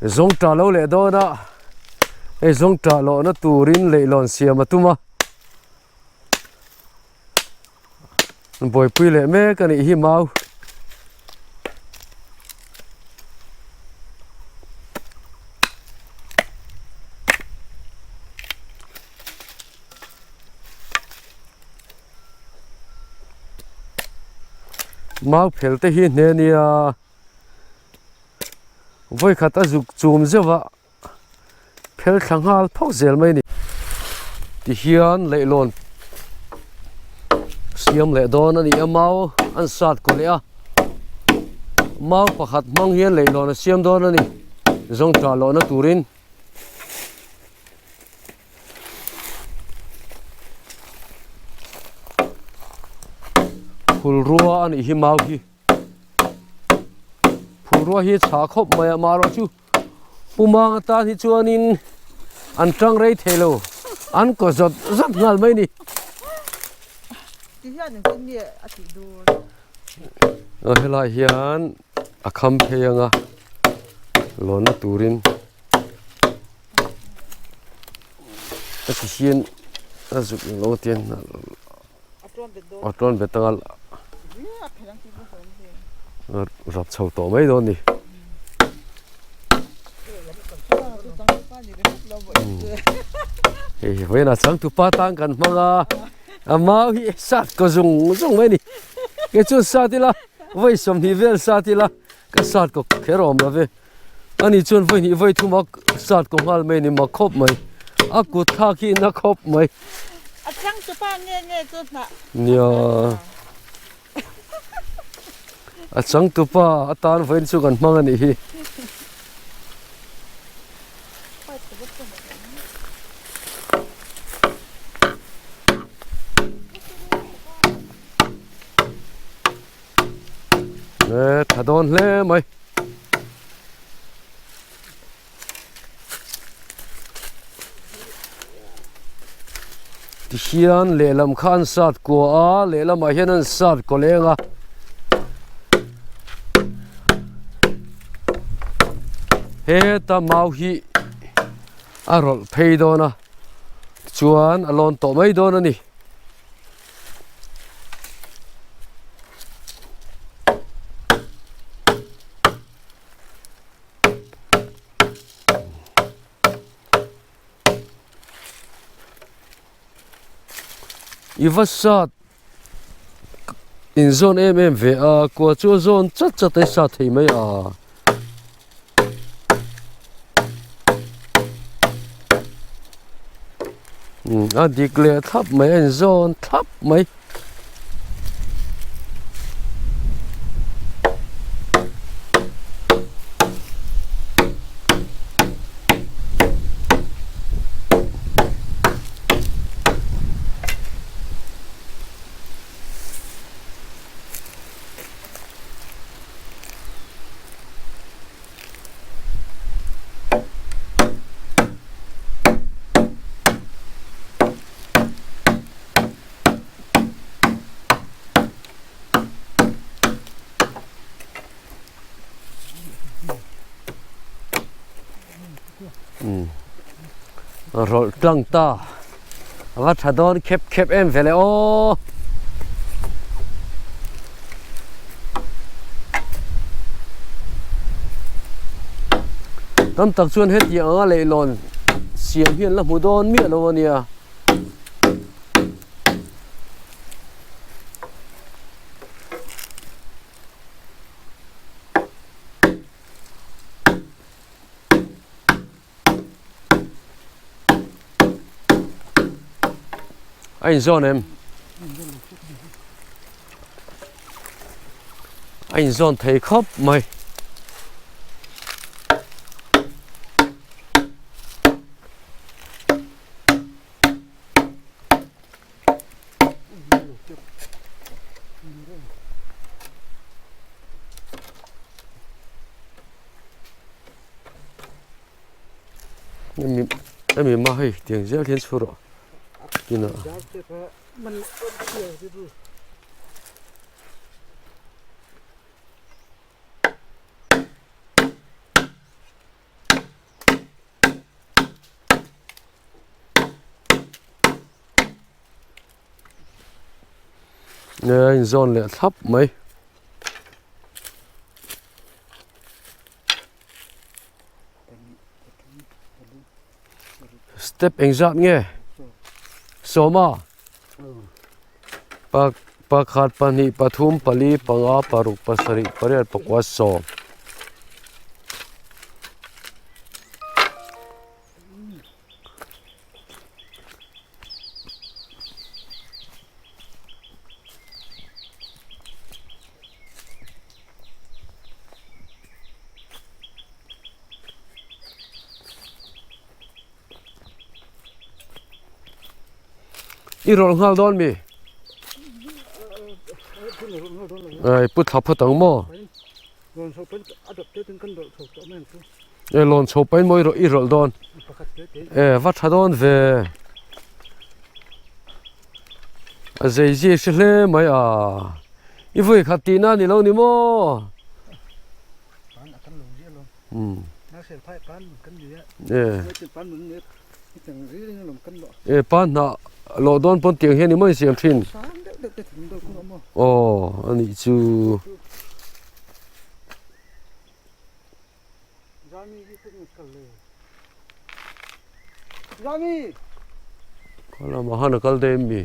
Zawng tah lo leh dawn a, hei zawng tah lohna turin leihlawn siam a tum a. Buaipui leh mek a nih hi mau. Mau phel te hi hne nia vawikhat a zuk chum zeuh a phel thla nghal phawk zel mai a ni. Tihian leihlawn siam leh dawn a ni a mau an sat kaw leh a mau pakhat hmang hian leihlawn a siam dawn a ni zawng tah lohna turin. Phulrua a nih hi mau hi phulrua hi chhah khawp mai a marawh chu pumang atan hi chuanin an tang rei thei lo an kaw zawt zawt nghal mai a ni. Aw helai hian a kham phei ang a lawnna turin. Heti hian a zuk lo te hian a tawn bet anga rap chho tawh mai dawn a ni. Hei hi vawiin ah changtupa tan kan hmang a a mau hi sat kaw zung zung mai a ni kei chuan sat ila vawi 20 vel sat ila ka sat kaw kher awm lo ve. Ani chuan vawi hnih vawi thum a sat kaw nghal mai a ni mak khawp mai. A kut thlak hi na khawp mai. A chang chu pa nge nge chu hnah. Nia. A chang tu pa atan vawiin chu kan hmang a nih hi. E tha dawn hle mai. Tihian lehlam kha an sat kua a lehlamah hian an sat kaw leng a. Heta mau hi a rawlh phei dawn a tichuan a lawn tawh mai dawn a ni. I va sat inzawn em em ve a kua chu a zawn chat chat a i sat thei mai a. A dik leh thlap mai a inzawn thlap mai. Rawlh tlang ta a va tha dawn khep khep em ve le aw. Tam tak chuan hetiang anga leihlawn siam hi an la hmu dawn miah lo a nia. A inzawn em? A inzawn thei khawp mai. Hemi hma hei tiang zel hian chhu rawh kinah. A inzawn leh thlap mai. Step engzat nge? Sawma? Pa pakhat pahnih pathum pali panga paruk pasarih pariat pakua sawm. I rawlh nghal dawn mi? Ai pu thla phawt ang maw? E lawn chho pain maw i rawlh dawn? E va tha dawn ve. A zei zia hre hle mai a. I vawi khat tihna a ni lo ni maw? E pa hnah lawh dawn pawn tiang hian i mai siam thin. Aw a nih chu. Khaw lamah khan a kal daih em mi?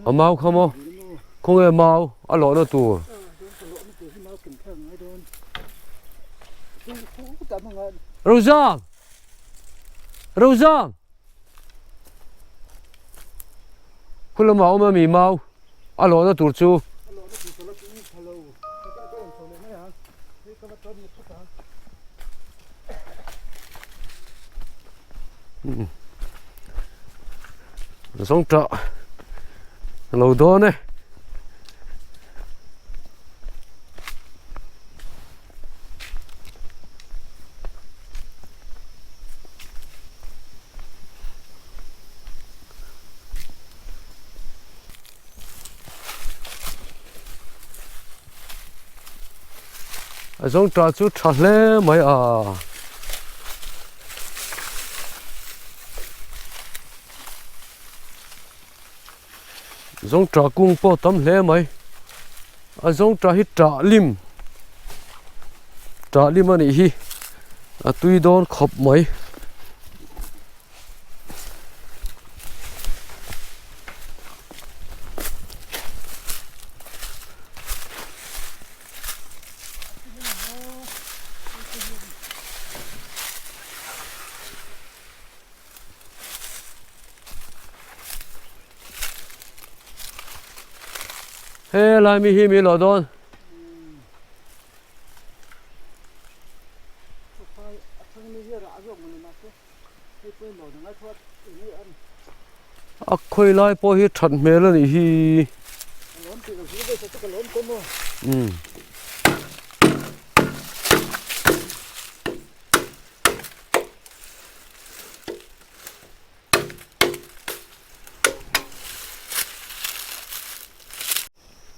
A mau kha maw? Khawnge mau a lawhna tur? Rozang! Rozang! Khu lamah a awm a mi mau a lawhna tur chu. Zawng tah a lo dawn e. A zawng tah chu tha hle mai a. Zawng tah kung pawh tam hle mai. A zawng tah hi tah lim tah lim a nih hi a tui dawn khawp mai. Helai mi hi mi lo dawn. A khawi lai pawh hi that hmel a nih hi. Umm.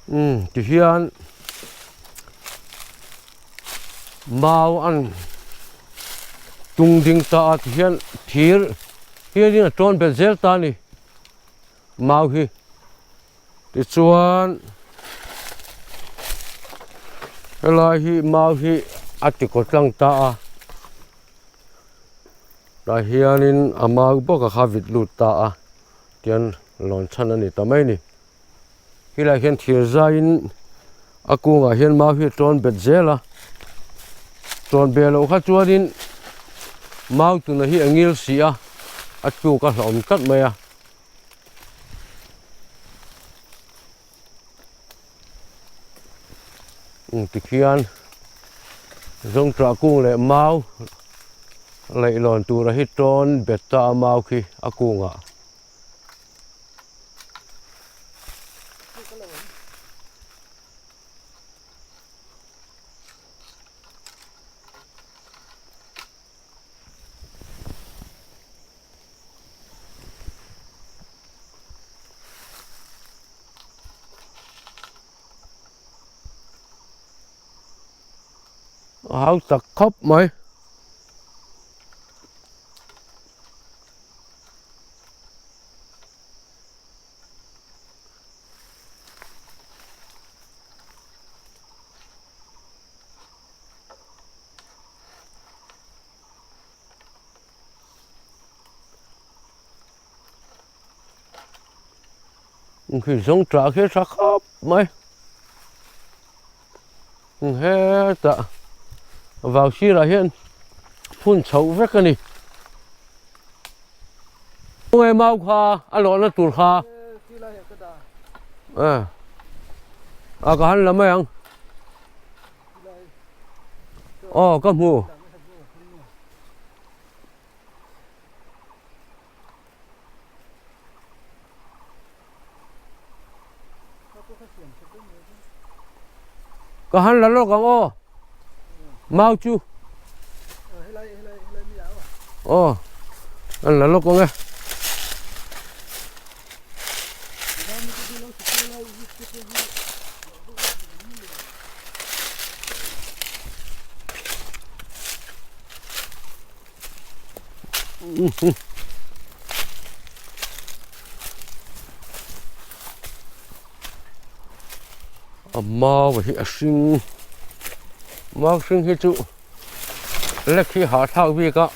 Umm tihian mau an tung ding ta a tihian thir hianin a tawn bet zel ta a ni mau hi tichuan helai hi mau hi a ti kaw tlang ta a tah hianin a mau bawk a kha vit lut ta a tian lawn chhan a ni ta mai a ni. Helaiah hian thir zaiin a kungah hian mau hi a tawn bet zel a tawn ve loh kha chuanin mau tuna hi a ngil si a a tluk a hlauhawm tlat mai a. Tikhian zawngṭah kung leh mau leihlawn tura hi tawn bet ta a mau khi a kungah. A hau tak khawp mai. Khi zawng tah khi a tha khawp mai. Hetah vau sirah hian phun chhoh vek a ni. Khawnge mau kha a lawhna tur kha a ka han la mai ang. Aw ka hmu. Ka han la lawk ang aw. Mau chu. Aw. An la lawk ang e. A mau hi a hring mau hring hi chu lek hi hahthlak bik a.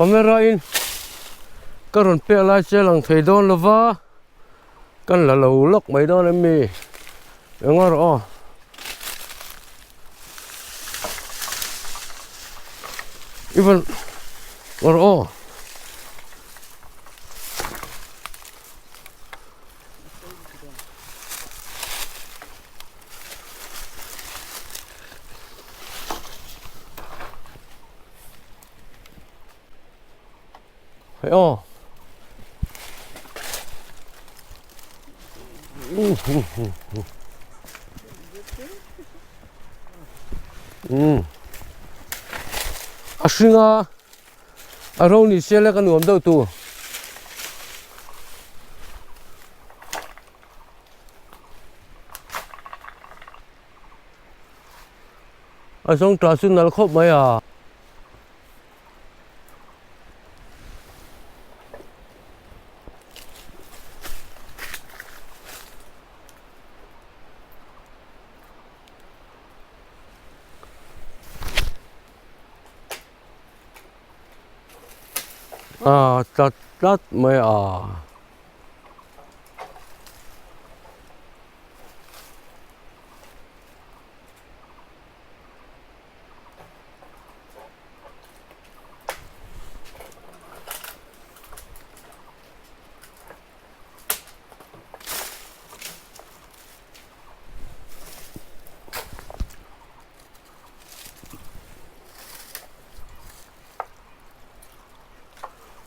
Camera in ka rawn pek lai che lang thei dawn lo va kan la lo lawk mai dawn em mi eng erawh aw. Even erawh aw. Hei aw. A hringa a ro ni se le ka nuam deuh tur. A zawng tah chu nalh khawp mai a. A tlat tlat mai a.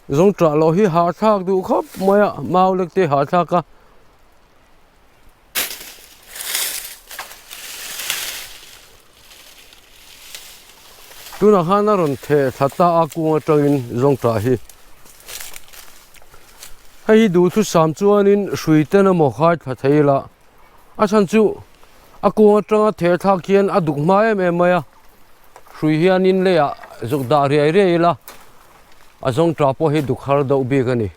Zawng ṭah loh hi hahthlak duh khawp mai a mau lek te hahthlak a. Tunah khan a rawn theh thla ta a kung atangin zawng ṭah hi. Hei hi duhthusam chuanin hrui ten emaw khai thla thei ila a chhan chu a kung atanga theh thlak hian a duk hma em em mai a hrui hianin leiah zuk dah riai riai ila a zawng ṭah pawh hi duk har deuh bik a ni.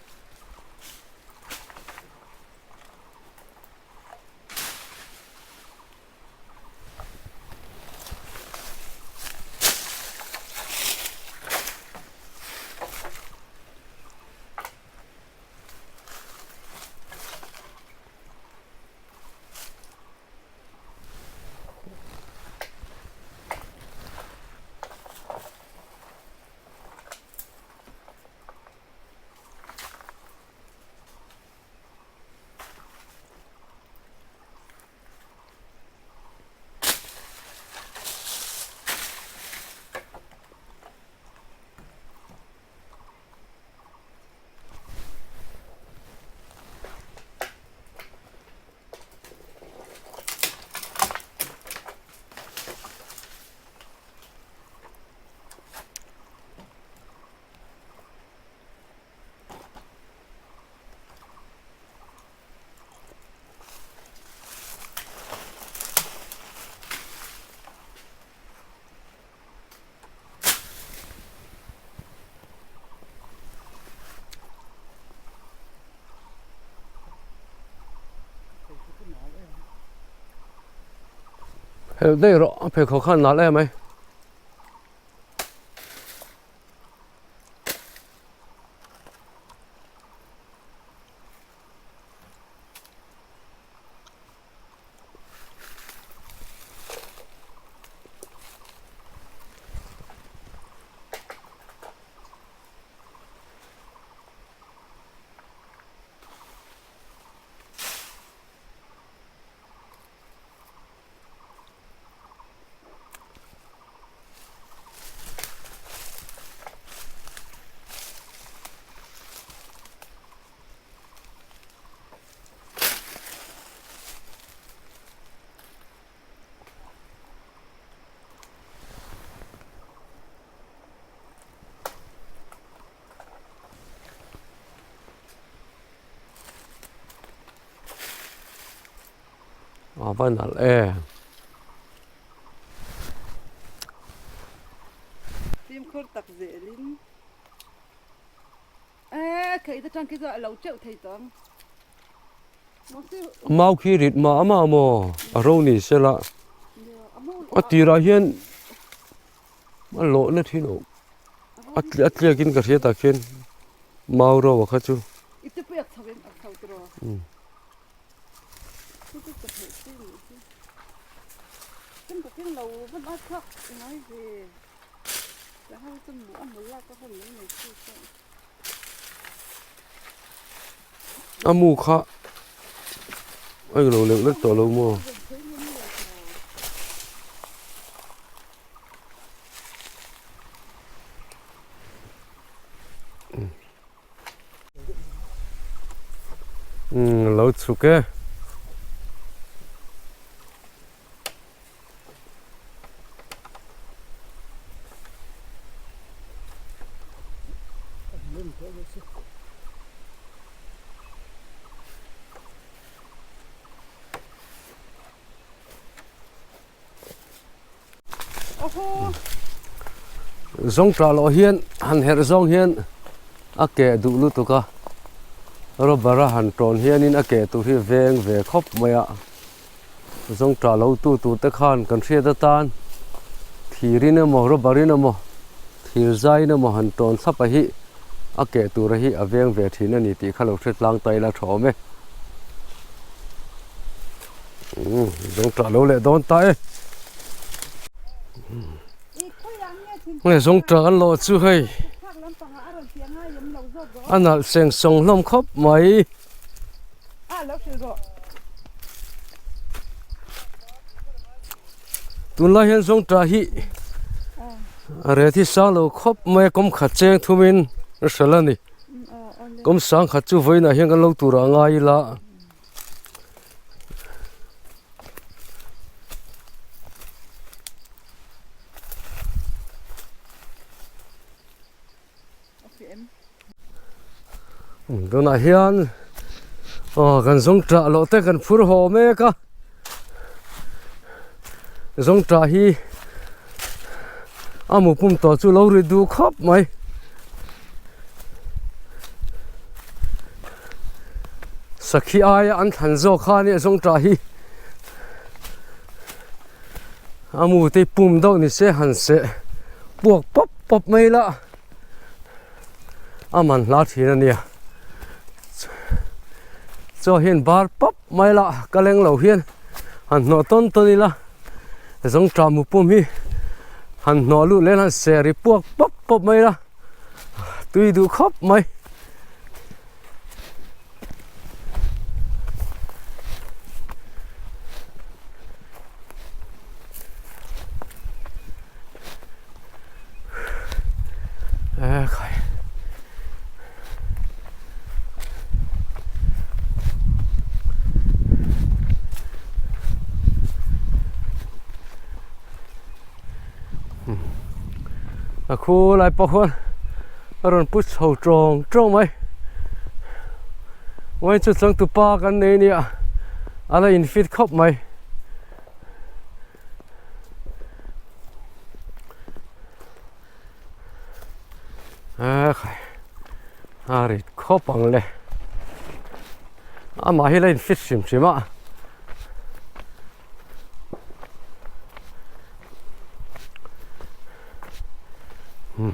Helh daih rawh a pheikhawk khan nal em ai. A va nalh em. Fimkhur tak zelin e kheih te tang khi chu a lo teuh thei tawh ang. Mau khi rit mah mah maw a ro ni sela a tirah hian a lawhna thin awm a tliakin ka hria tak hian mau ro a kha chu. A mu kha a englo leh lek tawh lo maw? Umm lo chhuk e. Zawng tah loh hian han herh zawng hian a keh duh lutuk a rubber a han tawn hianin a keh tur hi veng ve khawp mai a zawng tah lo tu tur te khan kan hriat atan thir in emaw rubber in emaw thir zai in emaw han tawn thlap a hi a keh tur a hi a veng ve thin a ni tih kha lo hre tlang ta ila tha awm e. Zawng tah lo leh dawn ta e. Nge zawng tah an lawh chu hei. A nalh seng sawng hlawm khawp mai. Tunlai hian zawng tah hi a ret hi sang lo khawp mai a kawm khat cheng thumin a hralh a ni. Kawm sang khat chu vawiinah hian kan lo tur ah ngai ila. Tunah hian aw kan zawng tah loh te kan phur haw mek a zawng tah hi a mu pum tawh chu lo ri duh khawp mai. Sakhi aia an thlan zawk kha nia zawng tah hi a mu te pum deuh ni se han seh puak pawp pawp mai la a man hla thin a nia chaw hian bar pawp mai la ka leng lo hian han hnawh tawn tawn ila zawng tah mu pum hi han hnawh luh leh han seh ri puak pawp pawp mai la. Tui duh khawp mai. E khai. A khu lai pawh khuan a rawn pu chho tawng tawng mai uain chu changtu pa kan nei nia a la in fit khawp mai a khai a rit khawp ang le amah hi la in fit hrim hrim a. Hei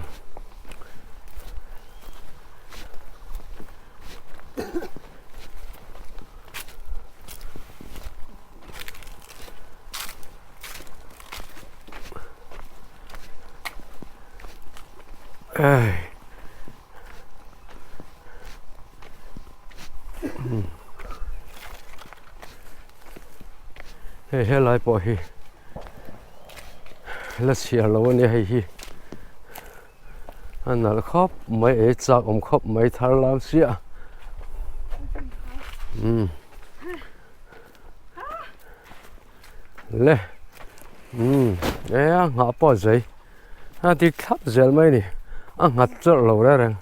helai pawh hi la chhiar lo a nia hei hi a nalh khawp mai ei chak awm khawp mai thar lam chiah umm le umm e a nghah pawh a zei a dik thlap zel mai a ni a nghat chawrh lo reng reng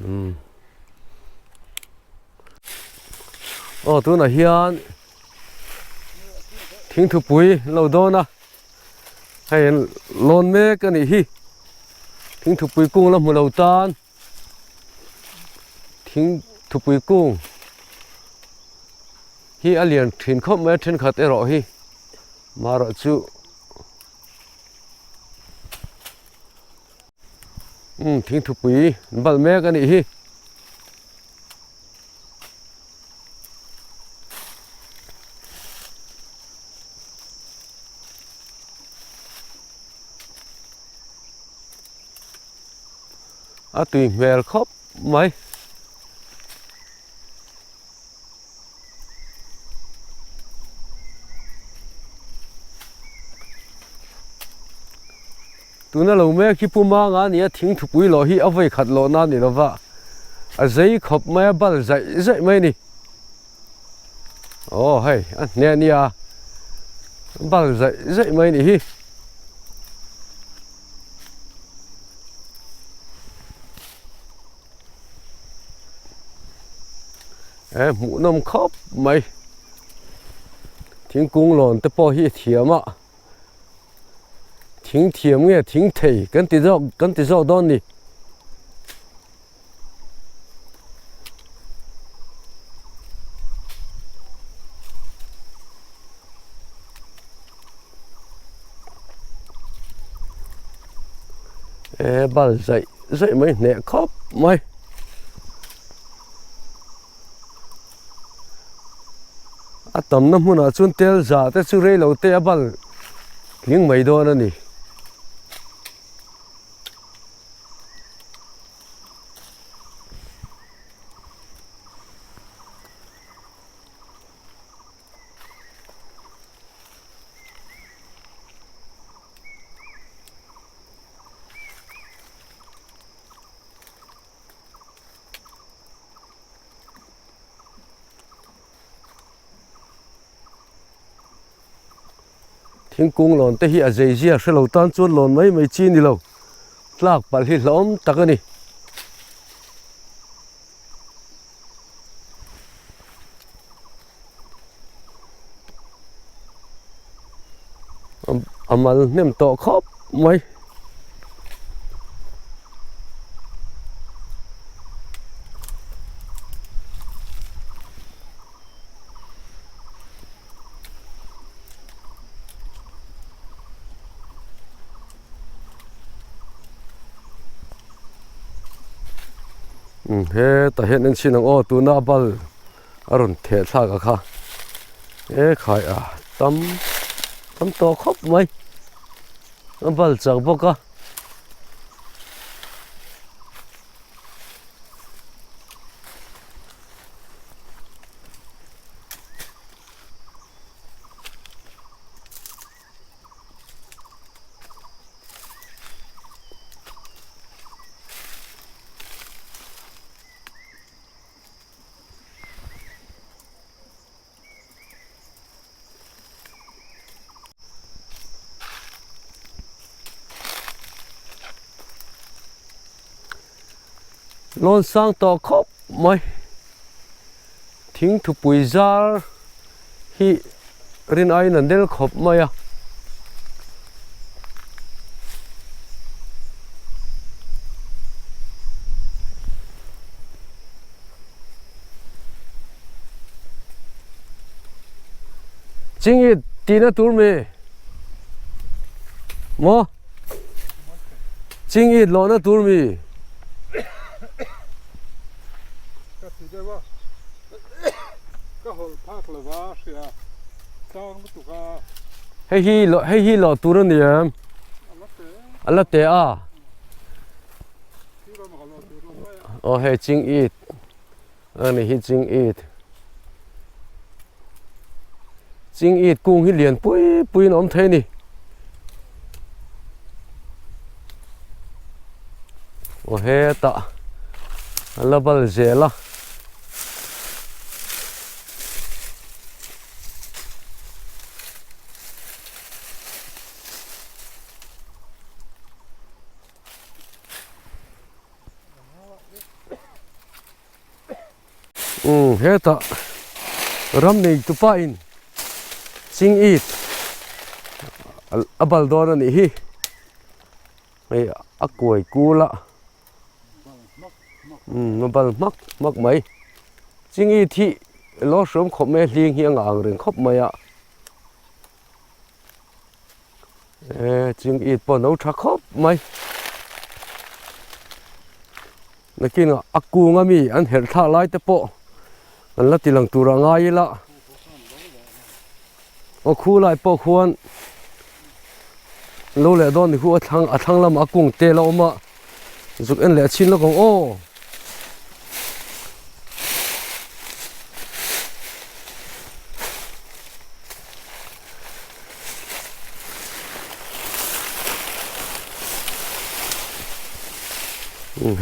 umm. Aw tunah hian thingthupui an lo dawn a hei an lawn mek a nih hi thingthupui kung la hmu lo tan thingthupui kung hi a lian thin khawp mai a thenkhat erawh hi marawh chu. Umm thingthupui an bal mek a nih hi. A tui hmel khawp mai. Tuna lo mek hi Pu Manga a ni a, thing thupui lawh hi a vawi khat lawh na a ni lova, a zei khawp mai a, bal zaih zaih mai a ni. Aw hei a hne a nia, bal zaih zaih mai a nih hi. He hmuhnawm khawp mai thingkung lawn te pawh hi a thiam a thing thiam nge thing thei kan ti zawk kan ti zawk dawn ni. E bal zaih zaih mai hneh khawp mai. A tamna hmunah chuan tel za te chu rei lo te a bal tling mai dawn a ni. Thingkung lawn te hi a zei zia hre lo tan chuan lawn mai mai chi ni lo tlak palh hi hlauhawm tak a ni. A mal hnem tawh khawp mai. Hetah hian en chhin ang aw tuna a bal a rawn theh thlak a kha e khai a tam tam tawh khawp mai a bal chak bawk a. Lawn sang tawh khawp mai thing thupui zar hi rin aiin an del khawp mai a. Chingit tihna tur mi. Maw? Ching it lohna tur mi? Ka ti deuh a, ka hawlh phak lo va hria tlang lutuk a. Hei hi hei hi loh tur a ni em? A la te. A la te a. Aw hei ching it a ni hi ching it. Ching it kung hi lian pui pui in a awm thei a ni. Aw hetah a la bal zel a. Umm hetah ram nei tupa in ching it a bal dawn a nih hi hei a kuai kul a umm a bal hmak hmak mai ching it hi lo hrawm khawp mai a hling hi a ngah ang reng khawp mai a. E ching it pawh no tha khawp mai nakinah a kung ami an herh thlak lai te pawh an la ti lang tur a ngai ila aw khu lai pawh khuan lo leh dawn ni khu a thlang a thlang lamah a kung te la awm a zuk en leh chhin lawk ang aw.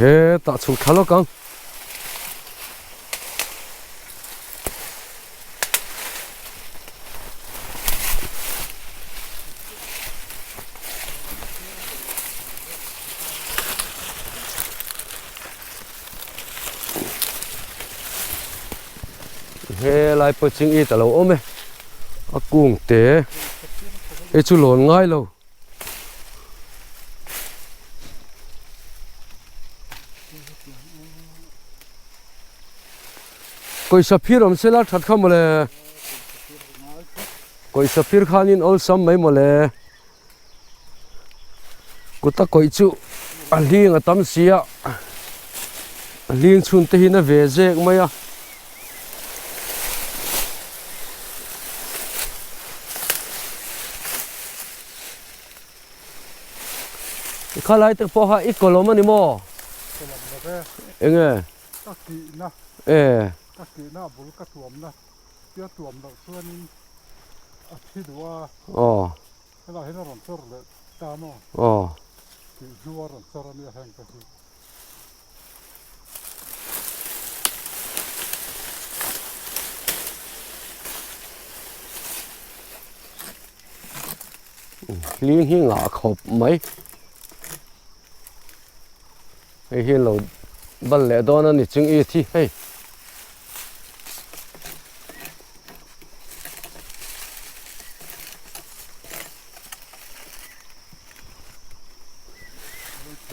Hetah chhuk thla lawk ang. Helai pawh ching it a lo awm e a kung te hei chu lawn ngai lo. Pawisa phir awm sela that kha mawle pawisa phir khanin awlsam mai mawle kuta kawih chu a hling a tam si a a hling chhun te hian a ve zek mai a. Khalai te pawh kha i kawlawm a ni maw? Kawlawm lo ve. Enge? Ka kihna. E. Ka kihna a bul ka tuamna tia tuam loh chuanin a thi duh a. Aw. Helai hian a rawn chawr leh ta maw? Aw. Tih hnu a rawn chawr a nia heng te hi. Hling hi ngah khawp mai hei hi lo bal leh dawn a ni ching i thi hei.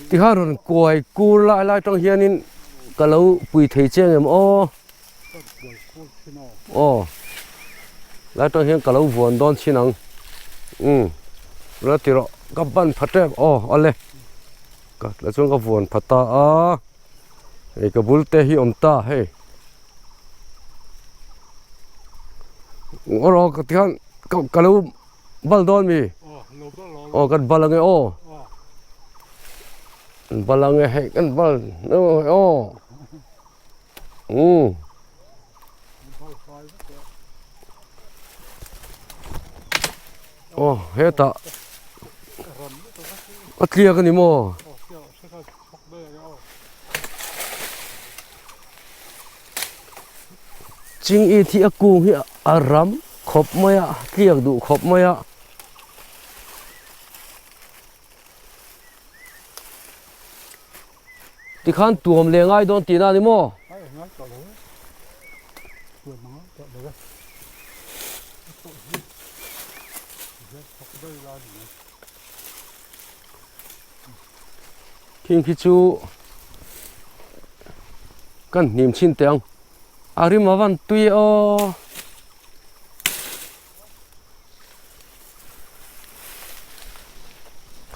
Tikhan rawn kuai kur lai lai tang hianin ka lo pui thei che ang em aw aw lai tang hian ka lo vuan dawn chin ang umm la ti rawh ka ban pha tep aw awle ka la chuan ka vuan pha ta a hei ka bul te hi awm ta hei aw ka tikhan ka lo. Bal dawn mi? Aw kan bal ange aw. Kan bal ange hei kan bal aw. Um. Aw hetah a tliak a ni maw? Ching it hi a kung hi a ram khawp mai a tliak duh khawp mai a. Tikhan tuam leh ngai dawn tihna a ni maw? Khing khi chu kan hnim chhin teh ang a rim a van tui aw.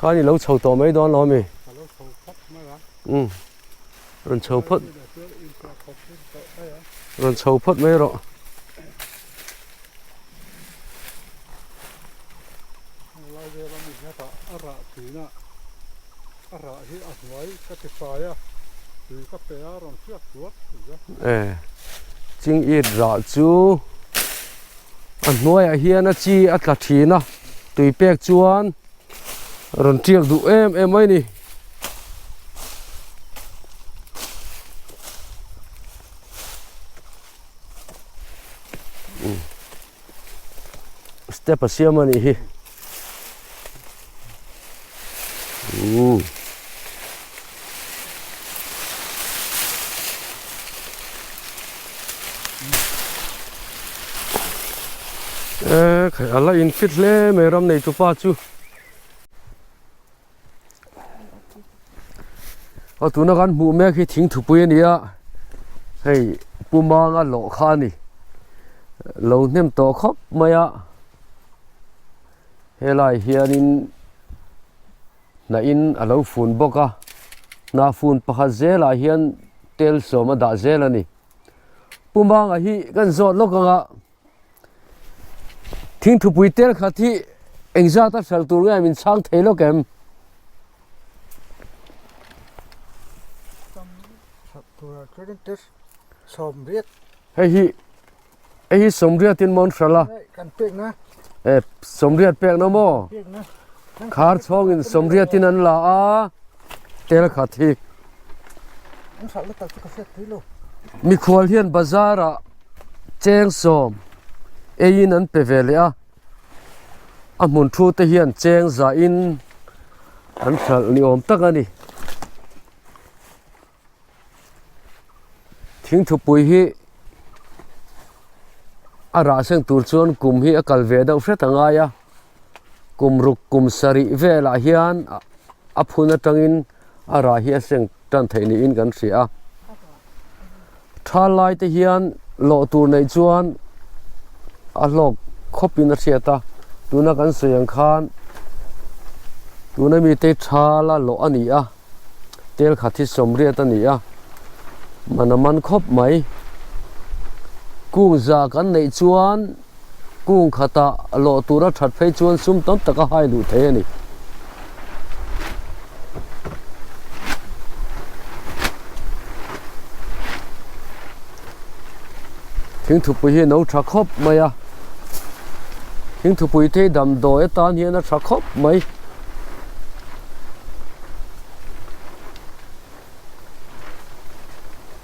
Khan i lo chho tawh mai dawn lo ami? Ka lo chho phawt mai a. Umm rawn chho phawt. Rawn chho phawt mai rawh. Lai vel ami hetah a rah thin a, a rah hi a hnuai ka ti fai a, tui ka pe a rawn hriat tuar tui a. E ching it rah chu a hnuaiah hian a chi a tla thin a, tui pek chuan rawn tiak duh em em mai a ni. Step a siam a nih hi. Umm. E khai a la in fit hle mai ram nei tupa chu. Aw tuna kan hmuh mek hi thing thupui a ni a hei pu manga lawh kha a ni lo hnem tawh khawp mai a helai hianin hnah in a lo fun bawk a hnah fun pakhat zelah hian tel sawm a dah zel a ni pu manga hi kan zawt lawk ang a. Thingthupui tel khat hi engzat a hralh tur nge min chhang thei lawk em? Hei hi hei hi sawmriat in mawn hralh a. E sawmriat pek na maw? Khar chhawng in sawmriat in an la a tel khat hi. Mikhual hian bazar ah cheng sawm eiin an pe ve leh a a hmun thu te hian cheng zah in an hralh ni awm tak a ni thingthupui hi a rah seng tur chuan kum hi a kal ve deuh hret a ngai a kum ruk kum sarih velah hian a phun atangin a rah hi a seng tan theih niin kan hria a tha lai te hian lawh tur neih chuan a hlawk khawp in a hriat a tuna kan sawi ang khan tuna mite tha la lawh a ni a tel khat hi sawmriat a ni a man a man khawp mai kung za kan neih chuan kung khatah lawh tura that phei chuan sum tam tak a hai luh thei a ni. Thingthupui hi no tha khawp mai a, thingthupui te hi damdawi atan hian a tha khawp mai.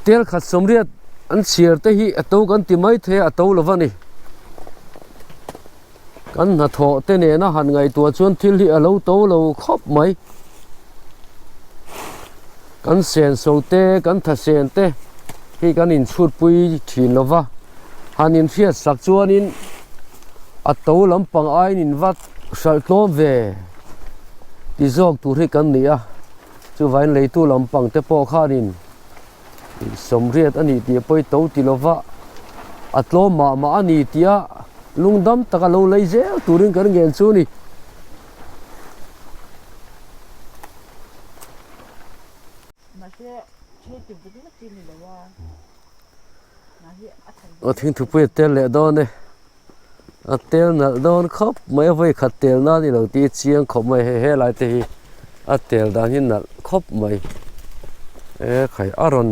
Tel khat sawmriat an chhiar te hi a to kan ti mai thei a, a to lo va ni. Kan hnathawh te nena han ngaihtuah chuan thil hi a lo to lo khawp mai. Kan senso te, kan thasen te hi kan inchhutpui thin lo va, han inhriat sak chuanin a to lampang aiin in va hralh tlawm ve ti zawk tur hi kan ni a. Chuvain leitu lampang te pawh khanin sawmriat a nih tih pawi to ti lova a tlawm mah mah a ni tia lungdam taka lo lei zel turin kan ngen chu a ni. Aw thingthupui a tel leh dawn e. A tel nalh dawn khawp mai a vawi khat tel nan i lo tih chiang khawp mai hei helai te hi a tel dan hi nalh khawp mai e khai a rawn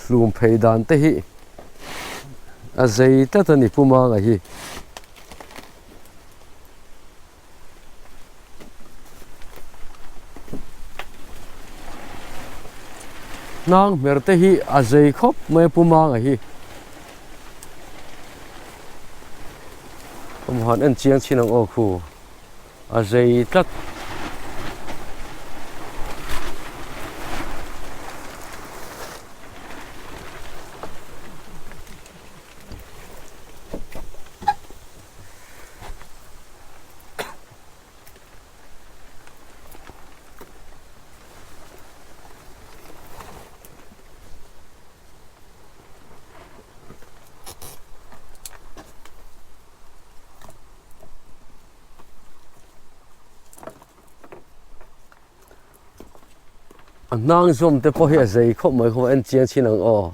hlum phei dan te hi a zei tlat a ni pu manga hi. Hnang hmer te hi a zei khawp mai a pu manga hi. Awm han en chiang chin ang aw khu a zei tlat. A hnang zawm te pawh hi a zei khawp mai khawp a en chiang chin ang aw.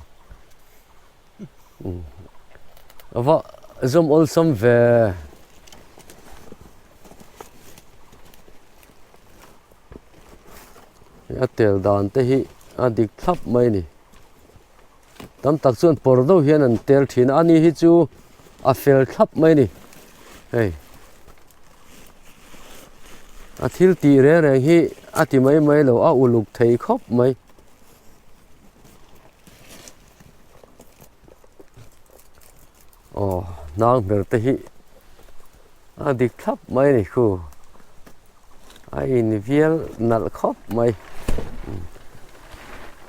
A va zawm awlsam ve. A tel dan te hi a dik thlap mai a ni. Tam tak chuan pawr deuh hian an tel thin a, ani hi chu a fel thlap mai a ni hei. A thil tih reng reng hi a ti mai mai lo a uluk thei khawp mai. Aw hnang hmer te hi a dik thlap mai a ni khu a invial nalh khawp mai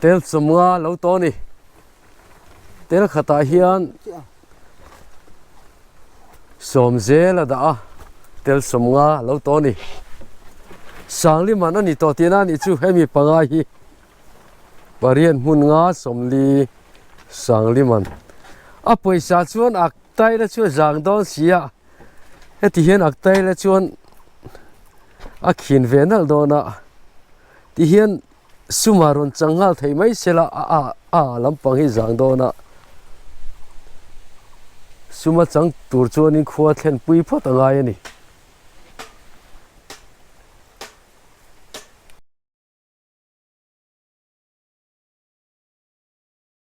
tel chawmnga lo tawh a ni tel khatah hian sawm zel a dah a tel sawmnga lo tawh a ni sangliman a ni tawh tihna a nih chu hemi panga hi. Pariat hmun nga 40 Sangliman a pawisa chuan ak taila chu a zang dawn si a heti hian ak taila chuan a khin ve nalh dawn a tihian suma rawn chang nghal thei mai sela a a a lampang hi zang dawn a suma chang tur chuanin khua thlen pui phawt a ngai a ni.